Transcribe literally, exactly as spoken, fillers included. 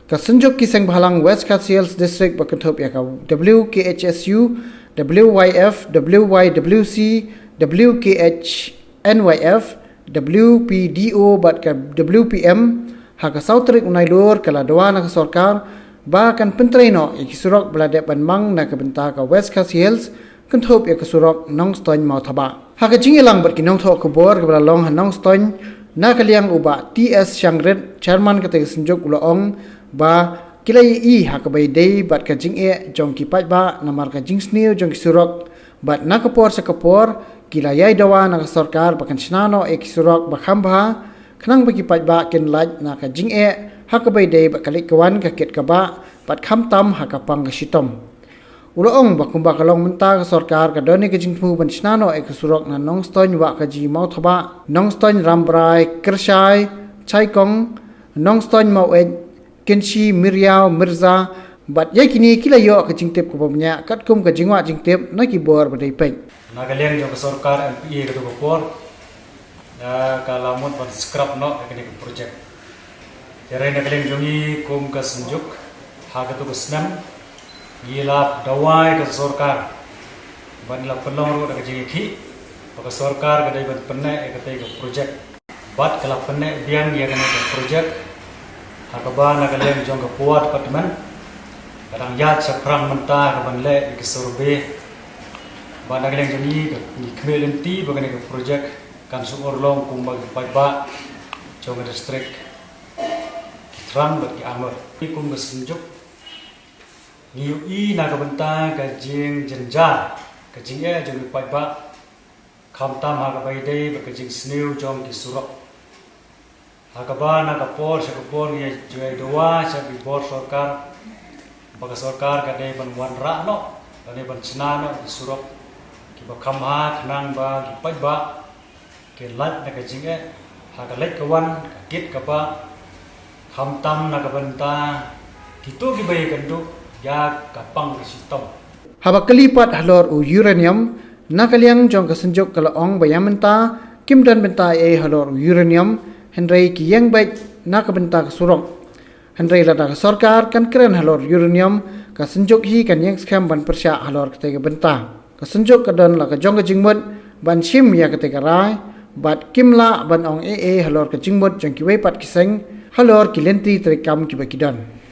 Ka Synjuk ki Seng Bhalang West Khasi Hills District ba kynthup ïa ka W K H S U, W Y F, W Y W C, W K H N Y F, W P D O bad ka W P M, ha ka saw tarik u Nailur ka la dawa na ka sorkar ba kan pyntrei noh ïa ki surok ba la dep ban mang na ka bynta ka West Khasi Hills, kynthup ïa ka surok Nongstoiñ Mawthabah. Ha ka jingïalang bad ki nongthoh khubor kaba la long ha Nongstoiñ, na ka liang u Bah T S Shangrit, Chairman katei ka Synjuk, u la ong ba ki la ïohi ha kaba ïadei bad ka jingeh jong ki paidbah namar ka jingsniew jong ki surok, bad na ka por sha ka por ki la ïai dawa na ka sorkar ba kan shna noh ïa ki surok ba kham bha, khnang ba ki paidbah kin lait na ka jingeh ha kaba ïadei bad ka leit ka wan, ka kit ka bah, bad khamtam ha ka pang ka shitom. U la ong ba kumba ka long mynta, ka sorkar ka don ïa ka jingthmu ban shna noh ïa ka surok na Nongstoiñ Wahkaji Mawthabah, Nongstoiñ Rambrai Kyrshai Chaikong, Nongstoiñ Maweit Kynshi Miriaw Mirza, bad ïa kine ki la ïoh ka jingtip kaba bniah katkum ka jingwad jingtip na ki bor ba dei peit. Na ka liang jong ka sorkar M P A ka tu ka por, da ka la mut ban scrap noh ïa kane ka project. Hynrei na ka liang jong ngi kum ka Synjuk, ha ka tu ka snem ngi la dawa ïa ka sorkar, ban la pynlong ruh da ka jingïakhih ba ka sorkar ka dei ban pynneh ïa katei ka project. Bad ka la pynneh biang ïa kane ka project, ha kaba na ka liang jong ka Power Department ka dang ïaid shaphrang mynta ha kaban leh ïa ka survey. Bad na ka liang jong ngi, ngi khmih lynti ba kane ka project kan sa urlong kumba ki paidbah jong ka district ki thrang bad ki angnud. Ngi kum ka Synjuk ngi ïohi na ka bynta ka jingjynjar, ka jingeh jong ki paidbah, khamtam ha kaba ïadei bad ka jingsniew jong ki surok. Ha kaba na ka por sha ka por ngi ju ïai dawa sha ki bor sorkar ba ka sorkar ka dei ban wanrah noh, ka dei ban shna noh ki surok kiba kham bha, khnang ba ki paidbah kin lait na ka jingeh ha ka leit ka wan, ka kit ka bah, khamtam na ka bynta kito kiba ïakynduh ïa ka pang ka shitom. Haba kylli pat halor u uranium, na ka liang jong ka Synjuk ka la ong ba ïa mynta kim don bynta ei ei halor u uranium, hynrei ki ïeng beit na ka bynta ka surok. Hynrei lada ka sorkar kan kren halor uranium, ka Synjuk hi kan ïeng skhem ban pyrshah halor katei ka bynta. Ka Synjuk ka don la ka jong ka jingmut ban shim ïa katei ka rai, bad kim lah ban ong ei ei halor ka jingmut jong kiwei pat ki seng halor ki lynti treikam kiba ki don.